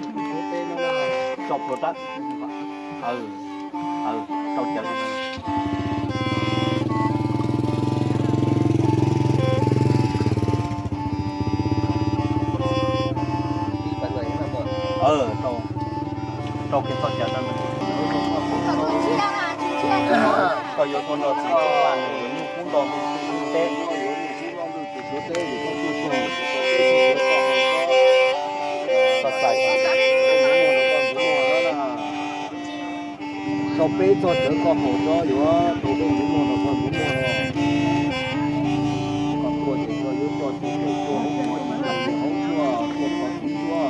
Tso pluav rab. Rau cawv. Rau kiag txoj cawv rau. Koj yuav tuaj nrog txiv tuaj vaj nws yuav nyuj kub nto ntuj tu suab teb. Rau peb txog cawv koj haus tso yuav tau dej ntxuav muag rau koj ntxuav muag no. Koj tuaj ces koj yuav coj tsuag tsuag tsuag hauv muag ib hauv tshuaj tuaj kho txiv duab ib tsuag tsuag tsuag tsuag leej no.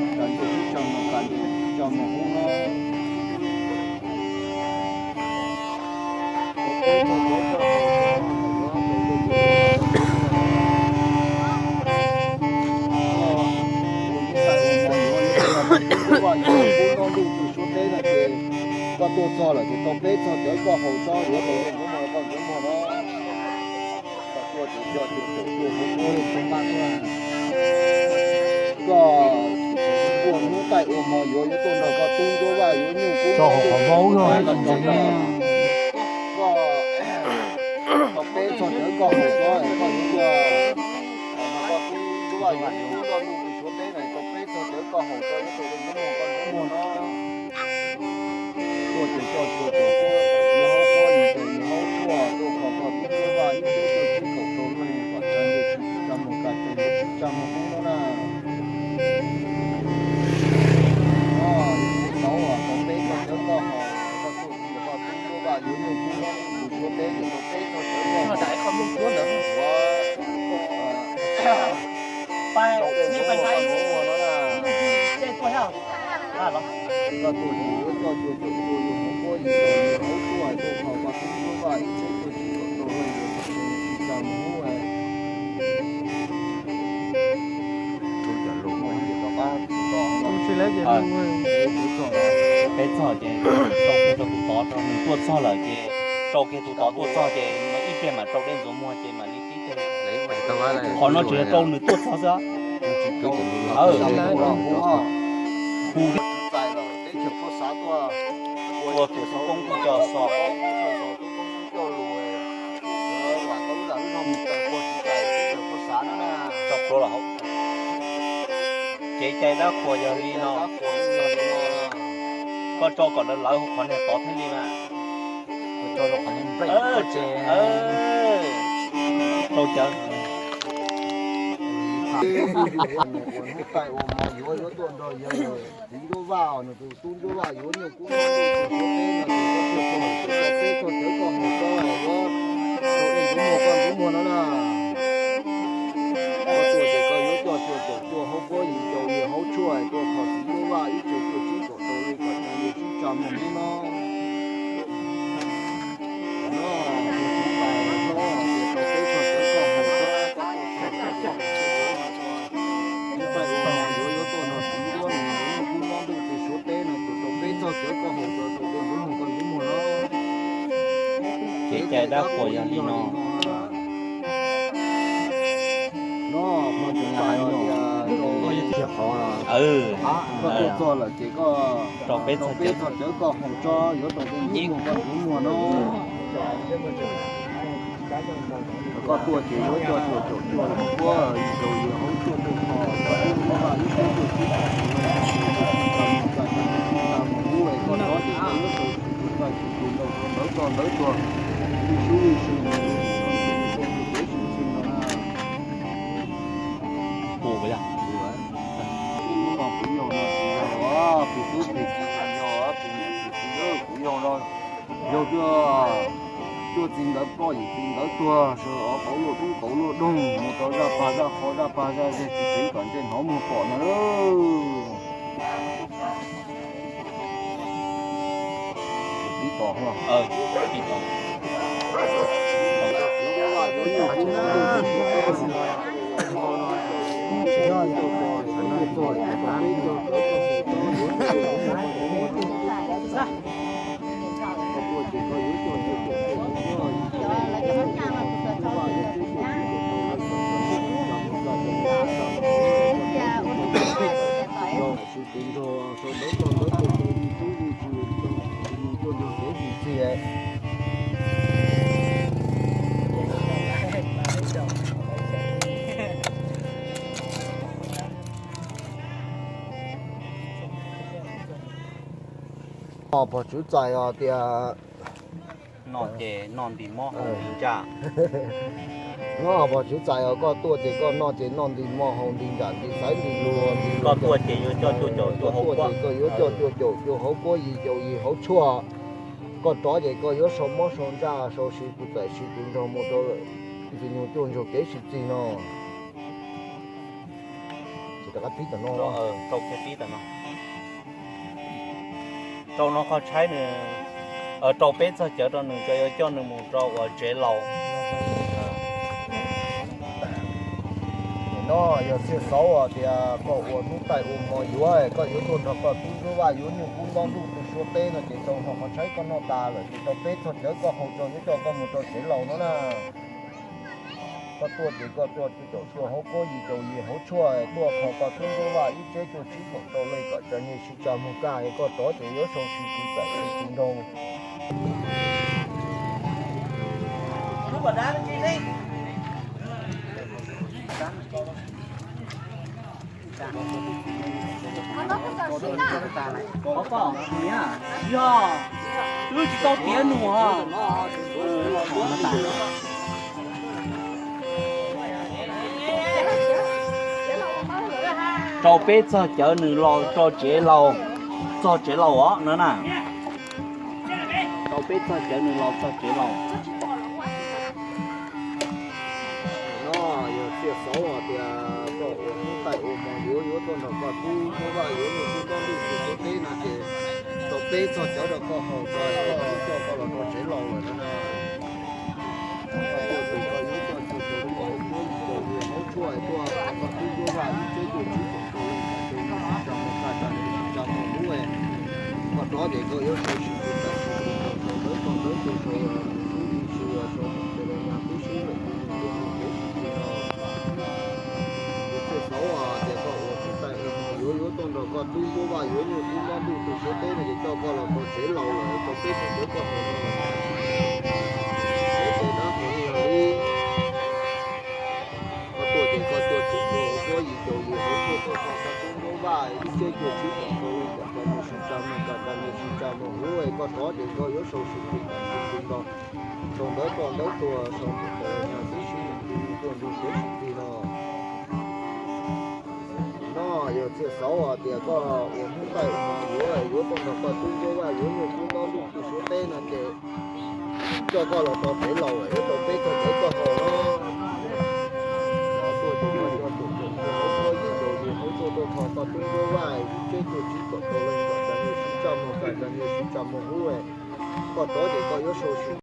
Tsa ntuj sib tsa mus kas ntuj sib tsa mus hub no. Koj tuaj txog lawm ces tau peb txog cawv koj haus tso yuav tau dej ntxuav muag rau koj ntxuav muag no. Koj tuaj ces coj tsuag tsuag tsuag hauv muag. Koj ua hnub taij ua hmo yuav yuav tuaj nrog koj tub ncuab vaj yuav nyuj kub nto ntuj tu suab teb no. Koj tau peb txog cawv koj haus tso koj yuav tuaj nrog koj tub ncuab vaj yuav nyuj kub nto ntuj tu suab teb no, tau peb txog cawv koj haus tso yuav tau dej ntxuav muag rau koj ntxuav muag no. Tuaj ces coj tsuag tsuag tsuag hauv muag ib hauv tshuaj tuaj kho koj tub ncuab vaj ib tsuag tsuag tsuag tsuag tau leej kom tsa ntuj sib tsa mus kas ntuj sib tsa mus hub no na. Tau peb txog cawv koj haus tso koj tub ncuab vaj yuav nyuj kub nto ntuj tu suab teb ces tau peb txog cawv koj haus tso yuav tau dej ntxuav muag rau koj ntxuav muag no. Koj tuaj ces yuav coj tsuag tsuag tsuag hauv muag ib hauv tshuaj tuaj kho koj tub ncuab vaj ib tsuag tsuag tsuag tau leej kom tsa ntuj sib tsa mus hub. Peb txog ces rau kiag rau tus tod, nws tuaj txog lawm ces rau kiag tus tod tuaj txog ces ib pliag mam rau dej ntxuav muag ces mam li tib teg. Qhov no tseem yog rau nws tuaj txog xwb. Hu teb chaws Phuaj Xav tuaj ua tus xov koob kuj coj xov, tso pluav los hauv. Kev cai dab qhuas yog li no. Koj tso kom lawv lawv hauv qhov niag tod thiaj li mas. Rau cawv. Ua hnub taij ua hmo yuav yuav tuaj nrog yawg txiv ncuab vaj, nws tus tub ncuab vaj yuav nyuj kub nto ntuj tu suab teb no ces koj tuaj txog ces tau peb txog cawv koj haus tso yuav tau dej ntxuav muag koj ntxuav muag no na. Koj tuaj ces koj yuav coj tsuag tsuag tsuag hauv muag ib hauv tshuaj tuaj kho txiv ncuab vaj ib tsuag tsuag tsuag tau leej kom tsa ntuj sib tsa mus hub no. Kev cai dab qhuas yog li no. Koj tuaj txog lawm ces koj rau peb txog cawv koj haus tso yuav tau dej ntxuav muag koj ntxuav muag no. Koj tuaj ces yuav coj tsuag tsuag tsuag hauv muag ib hauv tshuaj tuaj kho koj tub ncuab vaj ib tsuag tsuag tsuag tau leej kom tsa ntuj sib tsa mus hub es koj rov ces koj yuav tau tsis txais tsis tus ntau ntawv txog ntawv tuag, ib sub ib sub mus tus kev sib txig no na. Hnub no kuv yog no tsis yog, tus tub tsis yog, tus niam tsis txiv, kuv yog no, yog tuaj, tuaj txiv ntawv ploj yim txiv ntawv tuag, sawv ob kauv luaj dub kauv luaj doog, mus rau zaj pag zaj qhov zaj pag zaj zej tsis tseev kom ntsej hnov muag pom no. Noj pog tswv txais os tias, noj ces noj nti mob haus nti ntsaj. Noj pog tswv txais os, koj tuaj ces koj noj ces noj nti mob haus nti ntsaj nti xaiv nti luag nti, koj tuaj ces yuav coj cuaj caum cuaj hauv kuab, koj yuav coj cuaj caum cuaj hauv kuab, yim caum yim hauv tshuaj. Koj rov ces koj yuav sau mob sau ntsaj, sau siv tus txais siv tus nraug mus rau ntxwg nyoog cuaj ntsuag kev sib txig no. Rau no, rau no qhov tshaib nws, rau peb txog cawv rau nws, yuav coj nws mus rau uas tsev laus. No yog txhia xauv tias koj ua hnub taij ua hmo yuav, koj yuav tuaj nrog koj tub Ntsuab Vaj yuav nyuj kub ntaub ntuj tu suav teb no ces rau no qhov tshaib koj noj tas lawm ces rau peb txog cawv koj haus tso yuav coj koj mus rau tsev laus no na. Koj tuaj ces koj tuaj cuaj caum cuaj hauv kuab, yim caum yim hauv tshuaj, tuaj kho koj tub Ntsuab Vaj ib tsev cuaj tsib kaum rau leej kom tsa niag sib tsa muag kaj, koj rov ces yuav sau siv tus txais siv tus nraug. Yog, wb tsis tau tiav nus os. Rau peb txog cawv nws los tso tsev laus, txog tsev laus os no na. Rau peb txog cawv nws los txog tsev laus. No yog txhia xauv tias koj ua hnub taij ua hmo yuav, yuav tuaj nrog koj tub Ntsuab Vaj yuav nyuj kub ntaub ntuj tu suav teb no ces rau peb txog cawv rau koj haus tso, koj coj koj los rau tsev laus lawm no na. Koj tuaj ces koj yuav coj cuaj caum cuaj hauv kuab, yim caum yim hauv tshuaj, tuaj kho koj tub Ntsuab Vaj ib tsev cuaj tsib kaum rau leej kom tsa niag sib tsa muag kaj, tsa niag sib tsa muag hlub. Koj rov ces koj yuav sau siv tus txais siv tus nraug, sau ntawv txog ntawv tuag, sau tus tub tus ntxhw, sau tus tes los nyag tub sub lawm tus ntxhw tuaj mus kev sib txig no. Yog txhia xauv tias koj ua hnub taij ua hmo yuav, yuav tuaj nrog koj tub Ntsuab Vaj yuav nyuj kub ntaub ntuj tu suav teb no ces coj koj los rau tsev laus lawm, rau peb txog cawv koj haus no. Ces tes dab qhuas li yog li. Koj tuaj ces koj tuaj cuaj caum cuaj hauv kuab, yim caum yim hauv tshuaj, tuaj kho koj tub Ntsuab Vaj ib tsev cuaj tsib kaum rau leej kom tsa niag sib tsa muag kaj, tsa niag sib tsa muag hlub. Koj rov ces koj yuav sau siv tus txais siv tus nraug, sau ntawv txog ntawv tuag, sau tus tes los nyag tub sub lawm tus ntxhw tuaj mus kev sib txig no. No yog txhia xauv tias koj ua hnub taij ua hmo yuav, yuav tuaj nrog koj tub Ntsuab Vaj yuav nyuj kub ntaub ntuj tu suav teb no ces coj koj los rau tsev laus lawm, yuav rau peb txog cawv koj haus no. Koj tuaj ces koj coj cuaj caum cuaj hauv kuab, yim caum yim hauv tshuaj, tuaj kho koj tub Ntsuab Vaj ib tsev cuaj tsib kaum rau leej kom tsa niag sib tsa muag kaj, tsa niag sib tsa muag hlub. Koj rov ces koj yuav sau siv